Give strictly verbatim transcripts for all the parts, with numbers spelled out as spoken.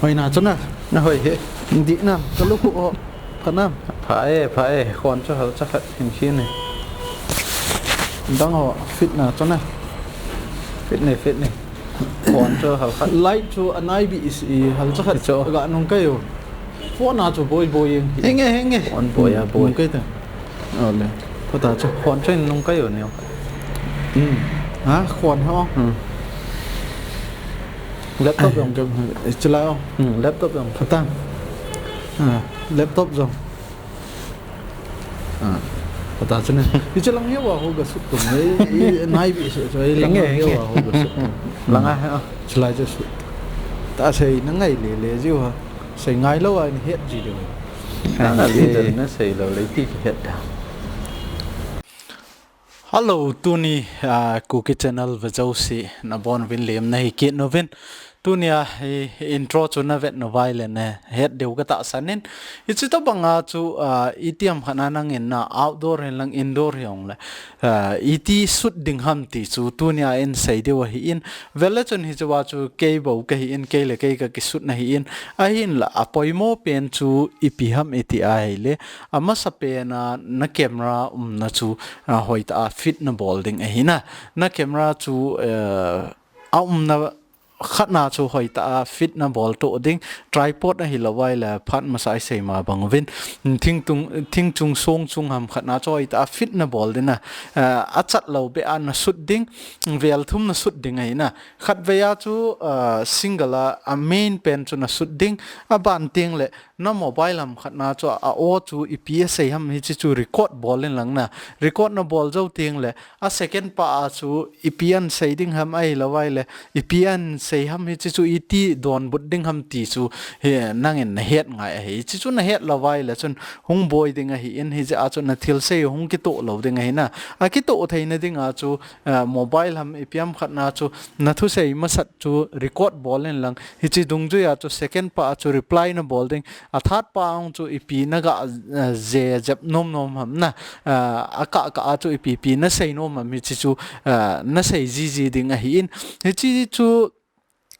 Hoi na chu na. Na hoi he. Di na, ka lu khu o. Pha na. Pha e, pha e. Khon chu hal cha khat hin khi ne. Dang ho, fit na chu na. Fit ne, fit ne. Khon chu hal khat. Light chu anai bi is i hal cha khat. Chu. Ga nung kai o. Phone a chu boi boi ing. Henge, henge. Phone boi a boi. Nung kai ta. Ole. Pha ta chu. Khon chu nung kai o ne. Hmm. Ha, khon ha. Hmm. Laptop jong. Chila o. Hmm, laptop jong. Pha ta. Ha, laptop jong. Ah, pha ta chu ne. Hiche lang hiu a ho ga sut tum. I, i, nai bi se, so, i lang hiu a ho ga sut tum. Lang a, ha. Chulai chu sut. Ta sei na ngai le le jiu ha. Sei ngai lou a in het ji lou. Ana le na sei lou le ti het da. Hello, tuni, ah, Kuki Channel ve jouse, nabonuvin lemna hi kit nuvin. Tunia, hi, hi intro chu na vet nauva ahile na het diu ka tahsan in. Hiche tobanga chu, ah, itiham khat na nangin na outdoor hilang indoor hijongle, ah, iti sut ding ham ti chu tunia in sei diu ahi in. Vele chun hichea chu kei bou kahi in, kei le kei ka kisut na ahi in. Ahinla, apoimo pen chu ipi ham iti ahile. Amasa pen a na camera umna chu, ah, hoitah a fit na bol ding ahi na. Na camera chu, eh, a umna khatna chu hoitah a fit na bol to ding, tripod ahilou ahile phat masa i sei ma bang uvin, thing tung, thing chung song chung ham khatna chu hoitah a fit na bol ding a, eh, achat lou beh a na sut ding, vel thum na sut ding ahi na. Khatvei a chu, eh, single a, a main pen chu na sut ding, aban teng le, na mobile ham khatna chu a aw chu ipi asei ham hiche chu record bol in lang na. Record na bol jou teng le, a second pa a chu ipi ana sei ding ham ahilou ahile, ipi ana sei ham hiche chu iti donbut ding ham ti chu hi nangin na het ngai ahi. Hiche chu na het lou ahile chun hung boi ding ahi in hijeh a chu na thil sei hung kitoh lou ding ahi na. Akitoh theina ding a chu, eh, mobile ham ipi ham khatna chu na thusei masat chu record bol in lang. Hiche dungjui a chu second pa a chu reply na bol ding. A third pa a hung chu ipi na ga, eh, je jep nom nom ham na. Eh, akah kah a chu ipi pi na sei nom ham hiche chu, eh, na sei ji ji ding ahi in. Hiche chu,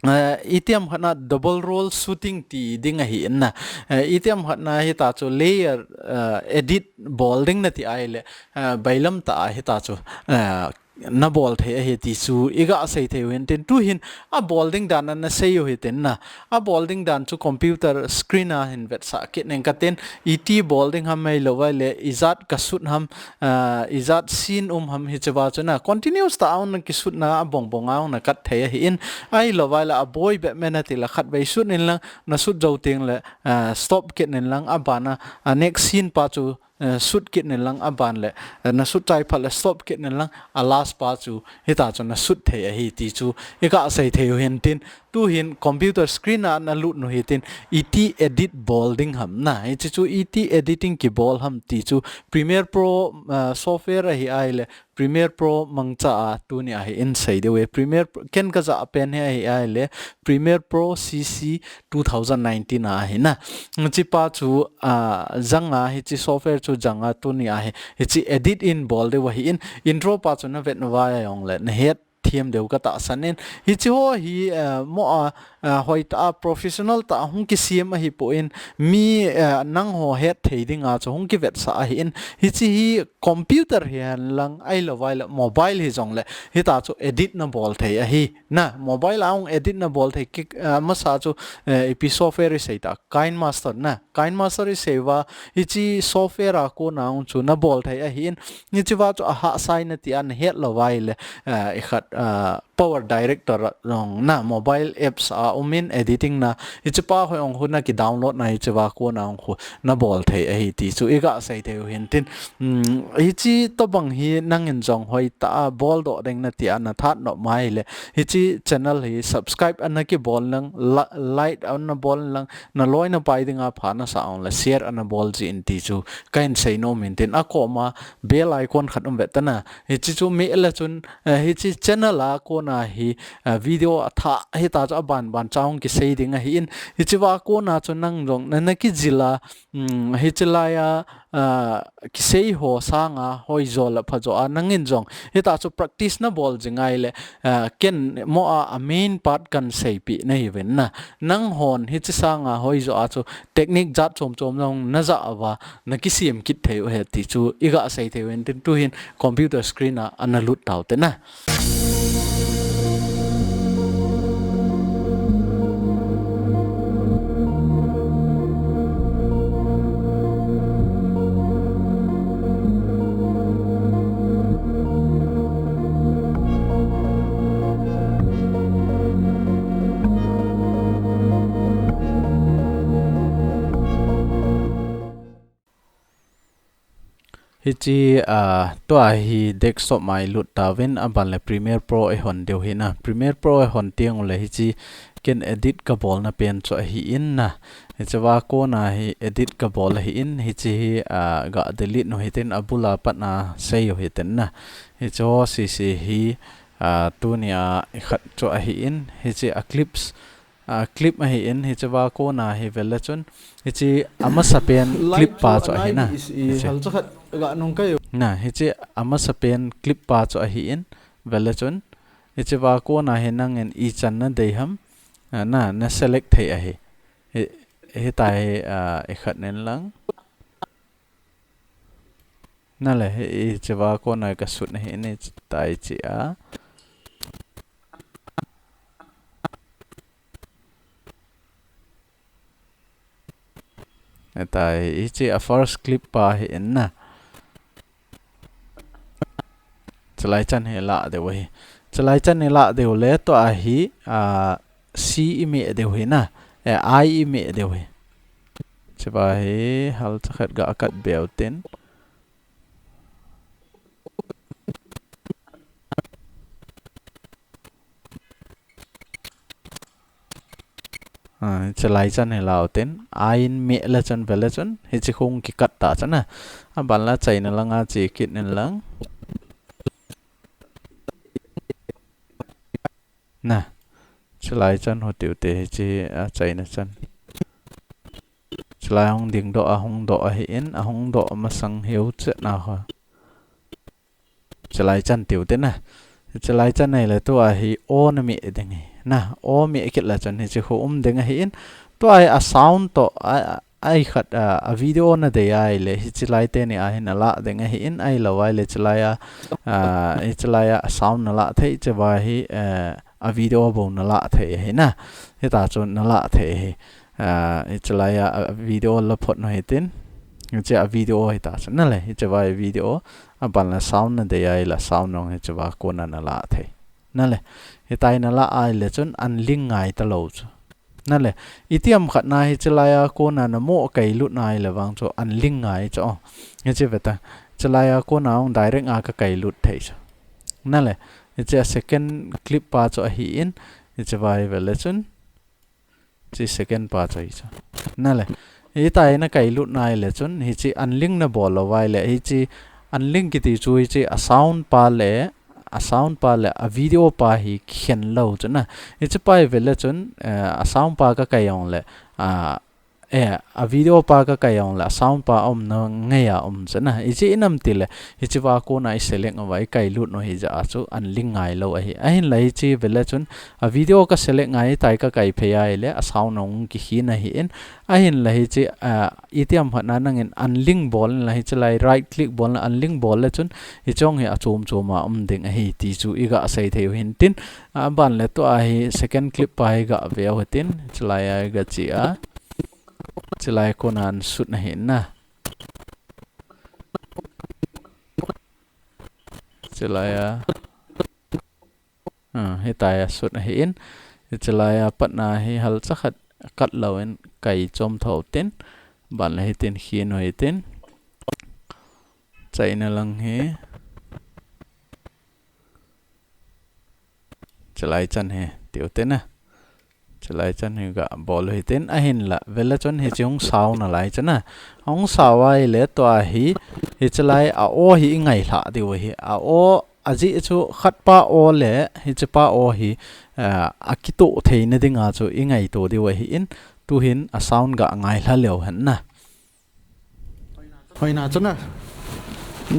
eh, itiham khatna double role shooting ti ding ahi in na. Eh, itiham khatna hita chu layer, eh, edit bol ding na ti ahile, eh, bailam tah a hita chu, eh, na bol thei ahi ti chu i ga sei thei u hintin, tuhin a bol ding dan a na sei u hitin na, a bol ding dan chu computer screen a hin vetsah kit ning katin, iti bol ding ham ahilou ahile, ijat ka shoot ham, ah, ijat scene um ham hichea chu na, continuous tah a hung na kishoot na, a bong bong a hung na cut thei ahi in, ahilou ahile a boi bep me na ti le khatvei shoot in lang, na shoot jou teng le, ah, stop kit in lang, aban a, a next scene pa chu, eh, shoot kit in lang aban le, eh, na shoot chai phat le stop kit in lang a last pa chu hita chu na shoot thei ahi ti chu i ga sei thei u hintin, tuhin computer screen a na lut nu hitin iti edit bol ding ham na, hiche chu iti editing kibol ham ti chu Premiere Pro, eh, software ahi ahile Premiere Pro mangcha a tunia hi in sei diu e. Premiere Pro, ken ka ja pen hi ahi ahile Premiere Pro C C two thousand nineteen a ahi na. Hiche pa chu, ah, jang a, hiche software chu jang a tunia hi, hiche edit in bol diu ahi in, intro pa chu na vet nauva ahile na het them diu ka tahsan in. Hiche ho hi, ah, mo a, ah, hoitah a professional tah a hung kisem ahi pon, mi, ah, nangho het thei ding a chu hung kivetsah ahi in. Hiche hi computer hihen lang ahilou ahile mobile hijongle hita chu edit na bol thei ahi. Na, mobile a hung edit na bol thei kit, ah, masa chu, eh, ipi software i sei ta, KineMaster na. KineMaster i sei uva, hiche software a kona hung chu na bol thei ahi in, hichea chu ahahsa in na ti a na het lou ahile, eh, i khat, ah, Power Director jong na, mobile apps a um in editing na, hiche pa ho jong khu na ki download na hichea kona hung khu na bol thei ahi ti chu i ga sei thei u hintin. Hmm, hiche tobang hi nangin jong hoitah a bol doh ding na ti a na that nom ahile, hiche channel hi subscribe ana kibol lang, la-, like ana bol lang, na loi na pai ding a pha na sa ong le share ana bol jin ti chu ka hin sei nom in tin, a koma bell icon khat um ve ta na. Hiche chu meh le chun, eh, hiche channel la kona hi, ah, video a tha hita chu aban ban cha hung kisei ding ahi in, hichiva kona chu nang jong na, na kijil a, um, hichilai a, ah, kisei ho sanga hoijo le phajo a nangin jong hita chu practice na bol jing ahile, ah, ken mo a, a main part kan seipi na hi ven na. Nang hon hichi sanga hoijo a chu technique jat chom chom jong na ja uva, na kisem kit thei u ahi ti chu i ga sei thei u ahin tin, tuhin computer screen a ana lut tau te na. Hichi, ah, tua hi desktop mai lut tauvin, aban le Premiere Pro i hon diu hi na. Premiere Pro i hon teng ule hichi ken edit ka bolna pen chu ahi in na. Hichiva kona hi edit ka bol ahi in, hichi hi, ah, ga delete nu hitin, abula patna sei u hitin na. Hichi ho sisi hi, ah, tunia i khat chu ahi in, hichi a clips, ah, clip ahi in, hichiva kona hi vele chun, hichi amasa pen clip pa chu ahi na. Hichi. Na, hichi amasa pen clip pa chu ahi in, vele chun, hichiva kona hi nangin ichan na dei ham, ah, na, na select thei ahi. Hi, hitai, ah, i khat nen lang. Na le, hi, hichiva kona ka sut na hi ni tai chi a. Hitai, hichi a first clip pa hi in na. Chulai chan hi la diu hi. Chulai chan hi la diu le tua hi, ah, C i meh diu hi na. Eh, I i meh diu hi. Chiva hi hal chakhat ga kat beu tin. Ah, chulai chan hi lau tin, I in meh le chun vele chun, hichi hung kikat ta chun a. Aban la chaina langa chi kit nen lang. Na, chulai chan ho tiu te hichi a chaina chan. Chulai hung ding doh a hung doh ahi in, a hung doh masang hiu chet na ho. Chulai chan tiu te na. Chulai chan nei le tua hi O na meh ding hi. Na, O meh kit la chan hichi khu um ding ahi in. Tua hi a sound to, a, a, a i khat, a, a video na dei ahile, hichilai teni a hi na la ding ahi in, ahilou ahile chulai a, a, hichilai a sound na la thei, chiva hi, eh, a video bou na la thei ahi na. Hita chu na la thei ahi. Ah, hichilai a, a video la phot nu hitin. Hichi a video hita chu. Na le, hichiva video. Aban la sound na dei ahile sound nong hichiva kona na la thei. Na le, hitai na la ahile chun unlink ngai ta lou chu. Na le, itiham khat na hichilai a kona na mo kailut na ahile vang chu unlink ngai chu. Oh. Hichi veta. Chulai a kona hung direct a ka kailut thei chu. Na le, hichi a second clip pa chu ahi in, hichiva hi vele chun, chi second pa chu hi chu. Na le, hitai na kailut na ahile chun, hichi unlink na bol lou ahile, hichi unlink kiti chu hichi a sound pa le, a sound pa le, a video pa hi khen lou chu na. Hichi pa hi vele chun, eh, a sound pa ka kai ong le, ah, Eh, a video pa ka kai ong le, a sound pa um na ngai a um chu na. Hichi inam ti le, hichiva kona i select uva i kailut nu hi ja a chu unlink ngai lou ahi. Ahin la hichi vele chun, a video ka select ngai tai ka kai phei ahile, a sound nong kikhin ahi in. Ahin la hichi, ah, itiham khat na nangin unlink bol in la hichilai right click bol in la unlink bol le chun, hichong hi a chom chom a um ding ahi ti chu i ga sei thei u hin tin. Aban le tua hi second clip pa hi ga ve u hitin, chulai a i ga chi a. Chulai kona an sut na hi na. Chulai a. Ah, hitai a sut na hi in. Chulai a patna hi hal chakhat kat lou in kai chom tho tin. Ban le hitin khin u hitin. Chaina lang hi. Chulai chan hi, tiu te na. Chulai chan hi ga bol u hitin, ahin la, vele chun hichi hung sao nalai chun a. Hung sao ahile tua hi, hichilai a O hi i ngai lha diu hi. A O, Ajeh chu khatpa o le hichepa o hi, ah, akitoh theina dinga chu ingaito diu ahin, tuhin a sound ga ngailha leu hen na. Hoina chu na.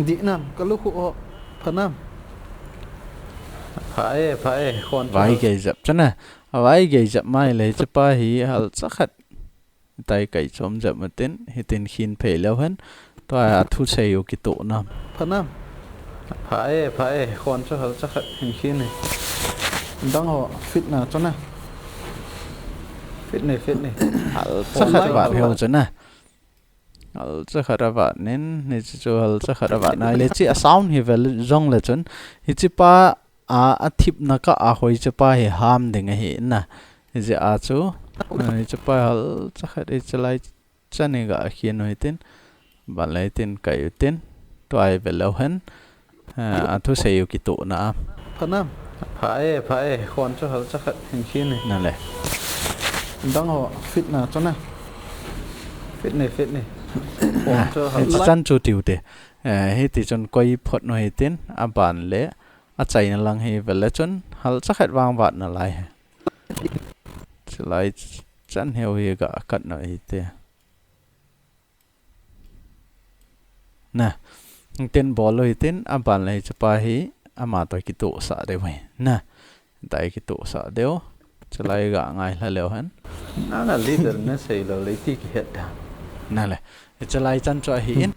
Dih nam, ka lukhu o, pha nam. Pha e, pha e, khon chu. Vai gei jep chu na. Vai gei jep mai le hichepa hi halcha khat. Tai kai chom jep matin, hitin khin phei leu hen. Tua a thusei u kitoh nam. Pha nam. Pha e, pha e, khon chu halcha khat hin khin e. Dang ho, fit na chu na. Fit ne, fit ne. Halcha khat vat heo chu na. Halcha khat avat nin, hiche chu halcha khat avat nai le chi a sound hi vel jong le chun. Hichepa a, athipna kah a hoichepa hi ham ding ahi na. Hijeh a chu, ah, hichepa halcha khat hichelai chan hi ga khin u hitin. Ban le hitin kai u tin. Tua hi ve leu hen. Ah, a thusei u kitoh na a. Pha nam. Pha e, pha e, khon chu halcha khat hin khin e. Na le. Dang ho, fit na chu na. Fit ne, fit ne. Khon chu halcha. Hiche chan chu tiu te. Eh, hiti chun koi phot u hitin, aban le, achaina lang hi ve le chun, halcha khat vang vat nalai he. Chulai chan heo hi ga kat na hite. Na, tin bol u hitin, aban le hichepa hi, ama toh kitoh sah diu hi. Na, tai kitoh sah diu. Chulai ga ngailha leu hen. Na, na leader na sei lou le ti kihet da. Na le, chulai chan chu ahin.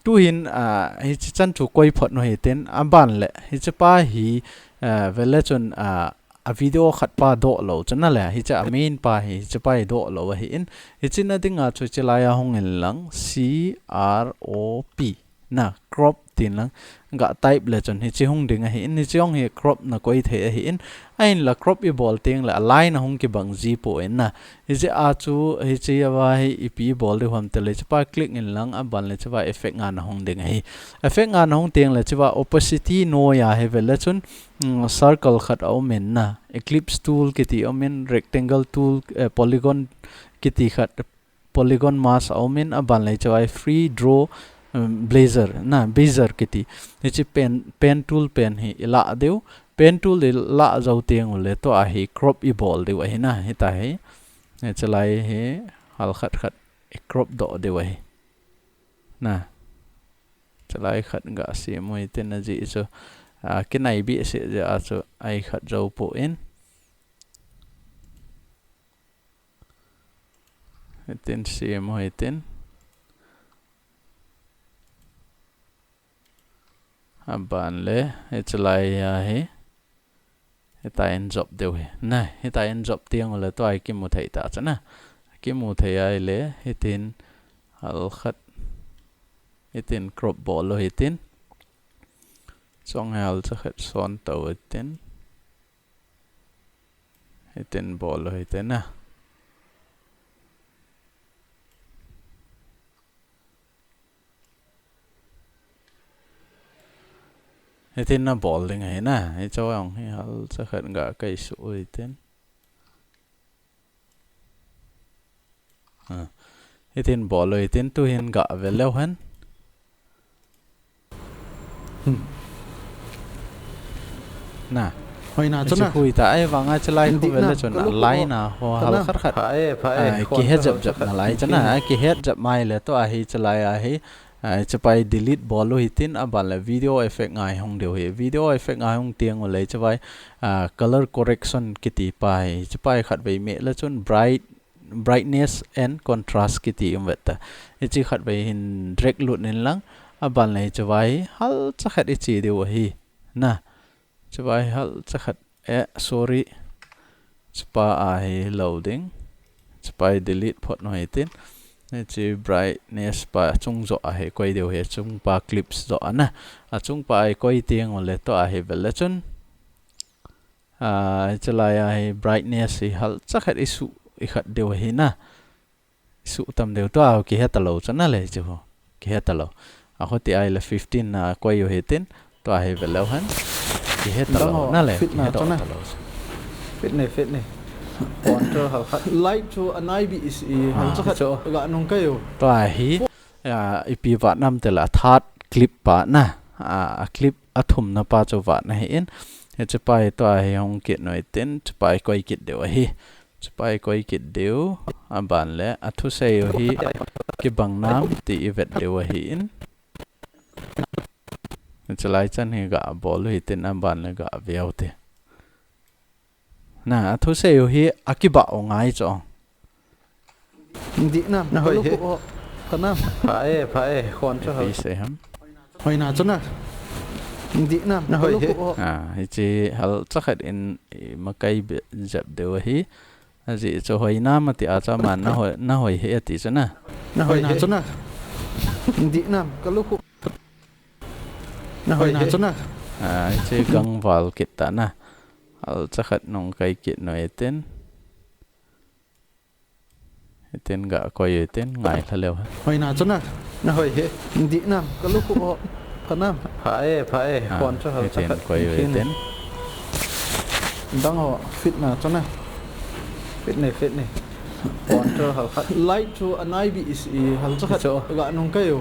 Tuhin, ah, hiche chan chu koi phot u hitin, aban le, hichepa hi, ah, ve le chun, ah, a video khatpa doh lou chu na le, hiche a main pa hi, hichepa hi doh lou ahin. Hiche na dinga chu chulai a hung in lang, C R O P. Na, crop tin lang, ga type le chun, hiche hung ding ahin, hiche hung hi crop na koi thei ahin. Ahinla crop i bol teng le, a line a hung kibang ji poi na. Hijeh a chu, hiche a va hi ipi bol diu ham tile, hichepa click in lang, aban le hichea effect nga na hung ding ahi. Effect nga na hung teng le hichea opacity noi a hi ve le chun, mm, circle khat a um in na, ellipse tool kiti um in, rectangle tool, eh, polygon kiti khat, polygon mask a um in, aban le hichea free draw, mm, bezier, na, bezier kiti. Hiche pen, pen tool pen hi i lah diu. Pen tool i lah jou teng u le tua hi crop i bol diu ahi na, hita hi. Hichelai hi hal khat khat i crop doh diu ahi. Na. Hichelai khat ga sem u hitin ajeh chu, ah, kinai behseh jeh a chu ai khat jou poi. Hitin sem u hitin. Aban le, hichelai a hi. Hita in jop diu hi. Na, hita in jop teng u le tua hi kimu thei ta chu na. Kimu thei a ahile, hitin hal khat. Hitin crop bol u hitin. Chong hal cha khat son to hitin. Hitin bol u hitin na. Hitin na bol ding ahi na. Hiche jong hi hal cha khat ga kai suh u hitin. Ha. Hitin bol u hitin tuhin ga ve leu hen. Hmm. Na. Hoina chu na. Hiche khu hita ahivanga hichelai khu ve le chun a line a ho hal khat khat. Pha e, pha e. Ah, kihet jep jep nalai chu na. Ah, kihet jep mai le tua hi hichelai a hi. Ah, hichepa hi delete bol u hitin aban le video effect ngai hung diu hi. Video effect ngai hung teng u le hichepa hi, ah, color correction kiti pa hi. Hichepa hi khatvei meh le chun bright brightness and contrast kiti um vet ta. Hiche khatvei hin drag lut in lang, aban le hichea hi hal cha khat i che diu ahi. Na, hichea hi hal cha khat, eh, sorry. Hichepa a hi lou ding. Hichepa hi delete phot u hitin. Hiche brightness pa chung joh a hi koi diu hi, achung pa clips joh a na. Achung pa a hi koi teng u le tua hi ve le chun. Ah, hichelai a hi brightness hi hal cha khat i suh i khat diu ahi na. I suh tam diu tua, kihe talou chu na le chu. Kihe talou. A hoti a ahile fifteen na koi u hitin, tua hi ve leu hen. Kihe talou na le, kihe talou. Fit ne, fit ne. Control hal khat. Light chu anai behseh hal cha khat ga nung kai u. Tua hi, ah, ipi vat nam tile third clip pa na. Ah, a clip athumna pa chu vat na hi in. Hiche pa hi tua hi hung kit nu hitin, hiche pa hi koi kit diu ahi. Hiche pa hi koi kit diu, aban le, athusei u hi kibang nam ti i vet diu ahi in. Hiche lai chan hi ga bol u hitin, aban le ga ve u te. Na, athusei u hi akibah u ngai chu. Dih nam, na hoi he. Pha e, pha e, khon chu hal. Pi sei ham. Hoi na chu na. Dih nam, na hoi he. Ah, hiche hal chakhat in i makai be jep diu ahi. Ajeh chu hoi nam ati a chu aman na hoi, na hoi he ati chu na. Na hoi na chu na. Dih nam, ka lukhu. Na hoi na chu na. Ah, hiche gangval kit ta na. Hal chakhat nung kai kit nu hitin. Hitin ga koi hitin ngai lha leu. Hoi na chu na. Na hoi he. Dih nam. Ka lukhu ho. Pha nam. Pha e, pha e. Ah, khon chu hal hitin chakhat koi hitin. Dang ho. Fit na chu na. Fit ne, fit ne. Khon chu hal khat. Light chu anai bi is i hal chakhat. Chu. Ga nung kai u.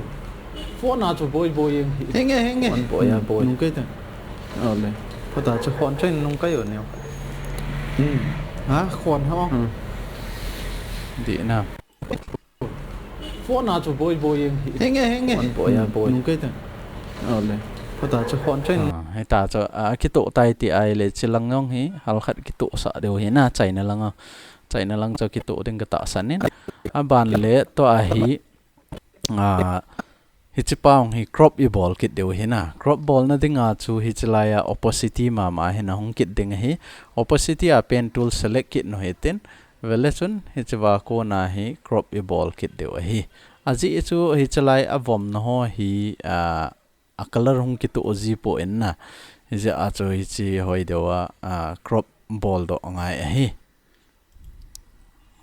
Phone a chu boi boi jeng hi. Henge, henge. Phone boi a boi. Nung kai ta. Ole. Phota chu phone chen nung kai u neo. Hmm. Ha, phone ho. Hmm. Dih na. Phone a chu boi boi jeng hi. Henge, henge. Phone boi a boi. Nung kai ta. Ole. Phota chu phone chen. Ah, hita chu, ah, kitoh tai ti ai le chilang jong hi, hal khat kitoh sah diu hi na, China lang a. China lang chu kitoh ding ka tahsan in. Aban le tua hi, ah, hiche pa hung hi crop i bol kit diu hi na. Crop bolna dinga chu hiche lai a opacity mama hi na hung kit ding ahi. Opacity a pen tool select kit nu hitin. Vele chun hiche va kona hi crop i bol kit diu ahi. Ajeh chu hiche lai a vom na ho hi, ah, a color hung kitoh ji poi na. Hijeh a chu hiche hoi deu a, ah, crop bol doh ngai ahi.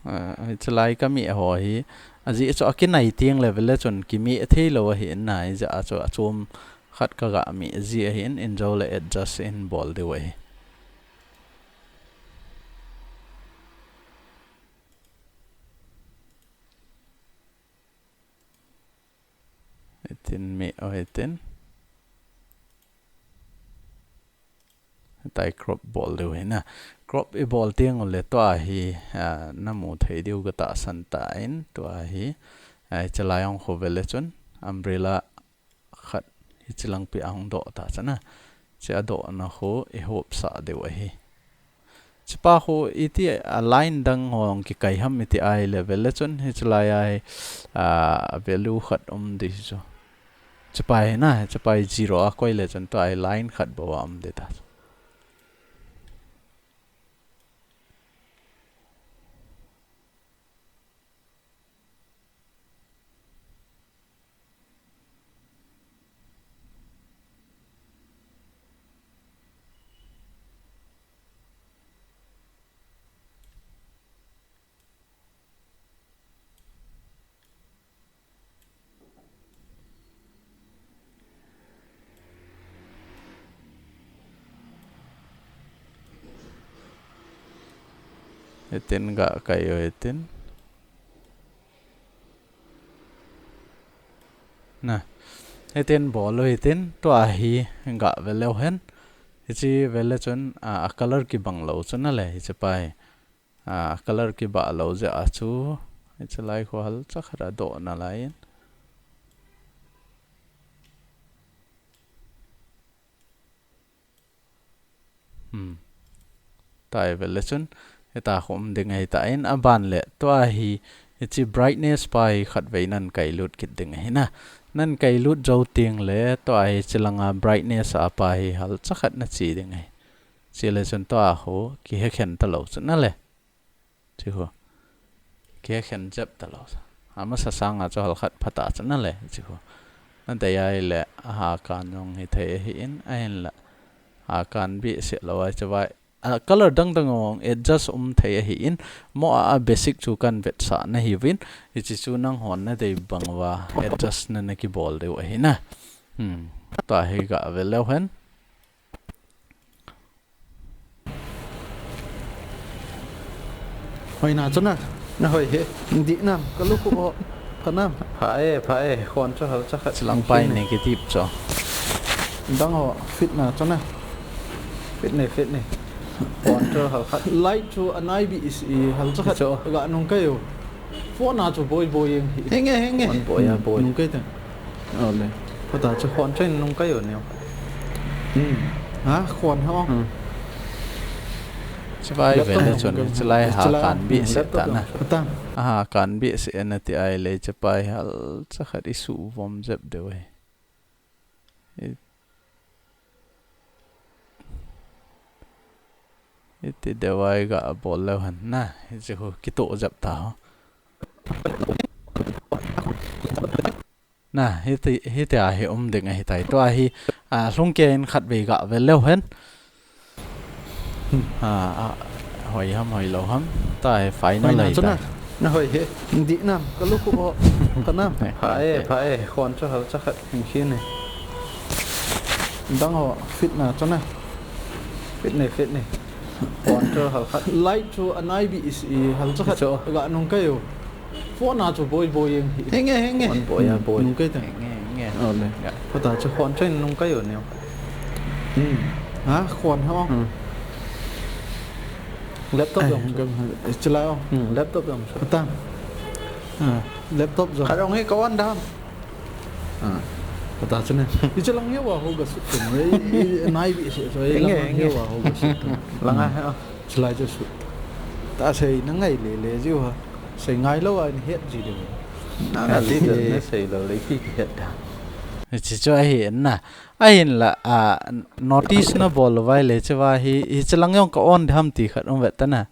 Ah, hiche lai ka meh ho hi. Ajeh chu akinai teng le vele chun kimeh thei lou ahi na. Hijeh a chu achom khat ka ga meh ji ahi in, in jou le adjust in bol diu ahi. Hitin meh u hitin. Hitia crop bol diu hi na. Crop i bol teng u le tua hi, ah, na mu thei diu ka tahsan tan tua hi. Ah, hiche lai hung khu vele chun umbrella khat hiche lang pi a hung doh ta chu na. Hiche a doh na khu i hop sah diu ahi. Hiche pa khu iti a line dang ho hung kikai ham iti ai le vele chun hiche lai a hi, ah, value khat um di chu. Hiche pa hi na, hiche pa hi zero a koi le chun tua hi line khat bou a um di ta chu. Hitin ga kai u hitin. Na. Hitin bol u hitin tua hi ga ve leu hen. Hiche vele chun, a, a color kibang lou chu na le hiche pa hi. A, color kibah lou jeh a chu, hiche lai khu hal chakhat a doh na lai in. Hmm. Tua hi vele chun, hita khu um ding ahi tan, aban le, tua hi, hiche brightness pa hi khatvei nan kailut kit ding ahi na. Nan kailut jou teng le, tua hi hiche langa brightness a pa hi hal chakhat na che ding ahi. Chule chun tua khu, kihekhen ta lou chu na le. Chi khu. Kihekhen jep ta lou. Amasa sanga chu hal khat pha ta chu na le, chi khu. Na dei ai le, a hakan jong hithei ahi in, ahin la. Hakan behseh lou ai chu vai. A color dang dang jong adjust um thei ahi in, mo a, a basic chu kan vetsah na hiuvin, hiche chu nang hon na dei bang uva adjust na na kibol diu ahi na. Hmm. Tua hi ga ve leu hen. Hoi na chu na, na hoi he, dih nam, ka lukhu ho, pha nam. Pha e, pha e, khon chu hal chakhat. Chilang pa hi negative chu. Dang ho, fit na chu na. Fit ne, fit ne. Control hal khat. Light chu anai bi is i hal cha khat. Chu. Ga nung kayo. Phone a chu boi boi jeng hi. Henge, henge. Phone boi a boi. Nung kai ta. Ole. Phone ta chu phone chen nung kayo ne. Hmm. Ha, phone ho. Hmm. Chibai. Laptop vele chun, chulai ha kan bi se ta na. Laptop. Ha kan bi se na ti ai le chibai hal cha khat i su vom jep de wei. I, iti deuh a i ga bol leu hen na, hiche hu kitoh jep ta ho. Na, hiti, hiti a hi um ding ahi tai. Tua hi, a, lhung kei in khat vei ga ve leu hen. A, a, hoi ham, hoi lou ham. Ta hi final lai ta. Na hoi he, di nam, ka lu khu ho, ka nam. Pha e, pha e, khon chu hal cha khat hing khin e. Dang ho, fit na chu na. Fit ne, fit ne. Khon chu hal khat. Light chu anai bi is i hal cha khat. Chu. Ga nung kayo. Phone a chu boi boi jeng hi. Henge, henge. Phone boi a boi. Nung kai ta. Henge, henge. Ole. Ya. Phone ta chu phone chen nung kayo ne. Hmm. Ha, khon ho. Hmm. Laptop jong chu. Chulai o. Hmm, laptop jong chu. Ata. Ha, laptop jong. Khat jong hi ka on dam. Ha. Ata chu ne. Hiche lang hiva ho ga sut tu. Nai bi se so. Henge, henge. Hiva ho ga sut tu. Langa ha. Chulai chu sut. Ta sei na ngai le le jiu ha. Sei ngai lou a in het ji de. Na, na, ti de, na sei lou le pi het da. Hiche chu ahi na. Ahinla, a, notice na bol vai le che va hi, hiche lang jong ka on dam ti khat um ve ta na.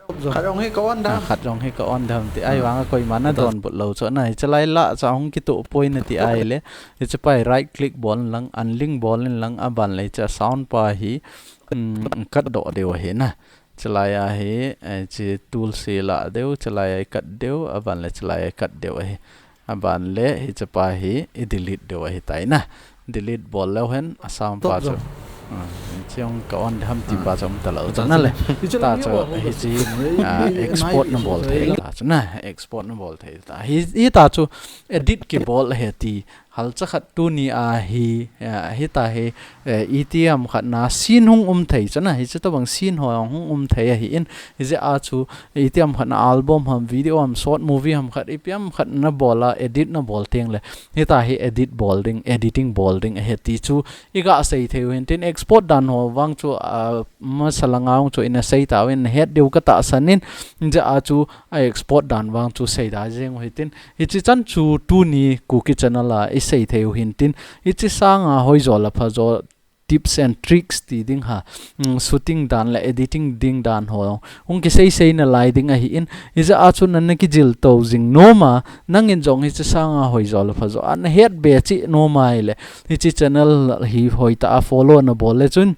Khat jong hi ka on dam. A, khat jong hi ka on dam ti. Ai vang a koima na donbut lou chu na. Hiche lai la cha hung kitoh poi na ti ai le. Hiche pai right click bol in lang, unlink bol in lang, aban le cha sound pa hi, um, cut doh deu ahi na. Chulai a hi, eh, hiche tools hi la deu, chulai a hi cut deu, aban le chulai a hi cut deu ahi. Aban le hiche pa hi i delete deu ahi tai na. Delete bol leu hen, a sound pa chu. Ah, hiche jong ka on dam ti pa chu um ta lou. Chu na le. Ta chu hiche, ah, export na bol thei ta chu na, export na bol thei ta. Hi, hita chu edit kibol ahi ti. Hal cha khat tuni a hi, a, hita hi, eh, itiham khat na scene hung um thei chu na, hiche tobang scene ho hung um thei ahi in, hijeh a chu itiham khat na album ham, video ham, short movie ham khat, ipi ham khat na bol a, edit na bol teng le, hita hi edit bol ding, editing bol ding ahi ti chu i ga sei thei u hin tin export dan ho vang chu, a, masa langa hung chu i na sei ta u in na het diu ka tahsan in, hijeh a chu a export dan vang chu sei da jeng u hi tin, Hiche chan chu tuni Kuki channel a i sei thei u hin tin, hiche sanga hoijo le phajo tips and tricks ti ding ha, mm, shooting dan le editing ding dan ho hung kisei sei na lai ding ahi in, hijeh a chu nana kijil to jing nom a, nangin jong hiche sanga hoijo le phajo a na het be cheh nom a ahile, hiche channel hi hoitah a follow na bol le chun,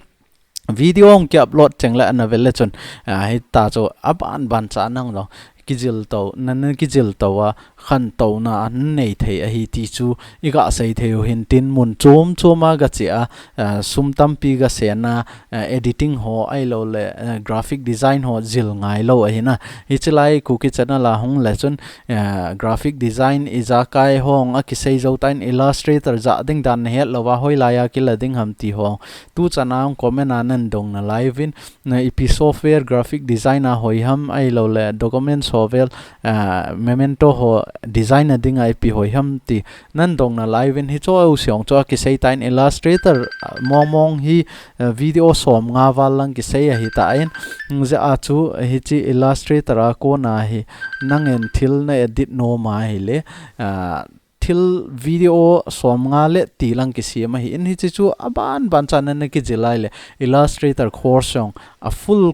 video hung ki upload cheng le ana vel le chun, a, hita chu aban ban cha nang jong kijil to, nana kijil to a, khantouna ana nei thei ahi ti chu i ga sei thei u hin tin mun chom chom a ga che a, a, sum tampi ga sen a, a, editing ho ahilou le, a, graphic design ho jil ngai lou ahi na. Hiche lai Kuki channel a hung le chun, a, graphic design ijakai ho hung a kisei jou tan Illustrator ja ding dan na het lou va hoilai a kila ding ham ti ho. Tu chan a hung comment a nan dong na lai uvin, na ipi software graphic design a hoi ham ahilou le document software, ah, Memento ho design a ding a ipi hoi ham ti nan dong na lai uvin hiche u siong chu a kisei tan Illustrator, ah, mong mong hi, ah, video som nga val lang kisei ahi tan, mm, hijeh a chu hiche Illustrator a kona hi nangin thil na edit nom a ahile, ah, thil video som nga le ti lang kisem ahi in hiche chu aban ban cha nana kijil a ahile Illustrator course jong a full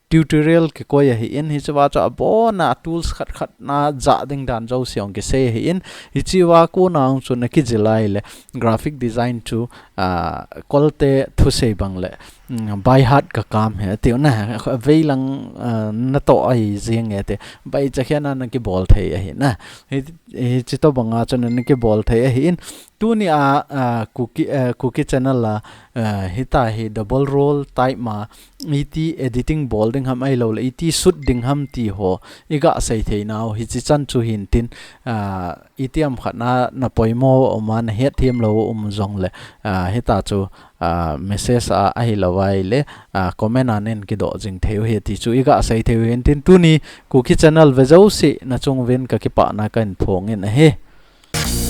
tutorial kikoi ahi in hiche va chu abon a tools khat khat na ja ding dan jouse jong kisei ahi in hiche va kona hung chu na kijil a ahile graphic design chu, ah, kolte thusei bang le, mm, by heart ka kam ahi tiu na, vei lang, ah, na toh ahi jeng e ti, by cha khen a na kibol thei ahi na. Hi, hiche tobang a chun na kibol thei ahi in. Tuni a, a, Kuki, a, Kuki channel a, a, hita hi double role type ma, iti editing bol ding ham ahilou le, iti shoot ding ham ti ho, i ga sei thei nau, hiche chan chu hin tin, a, itiham khat na, na poimo um a, na het them lou um jong le, a, Ahita chu, ah, message a, ahilou vai le, ah, comment a nen kidoh jing thei u hi ti chu iga sei thei u hin tin tuni Kuki channel ve jouse na chung uvin ka kipana kahin phong in ahi.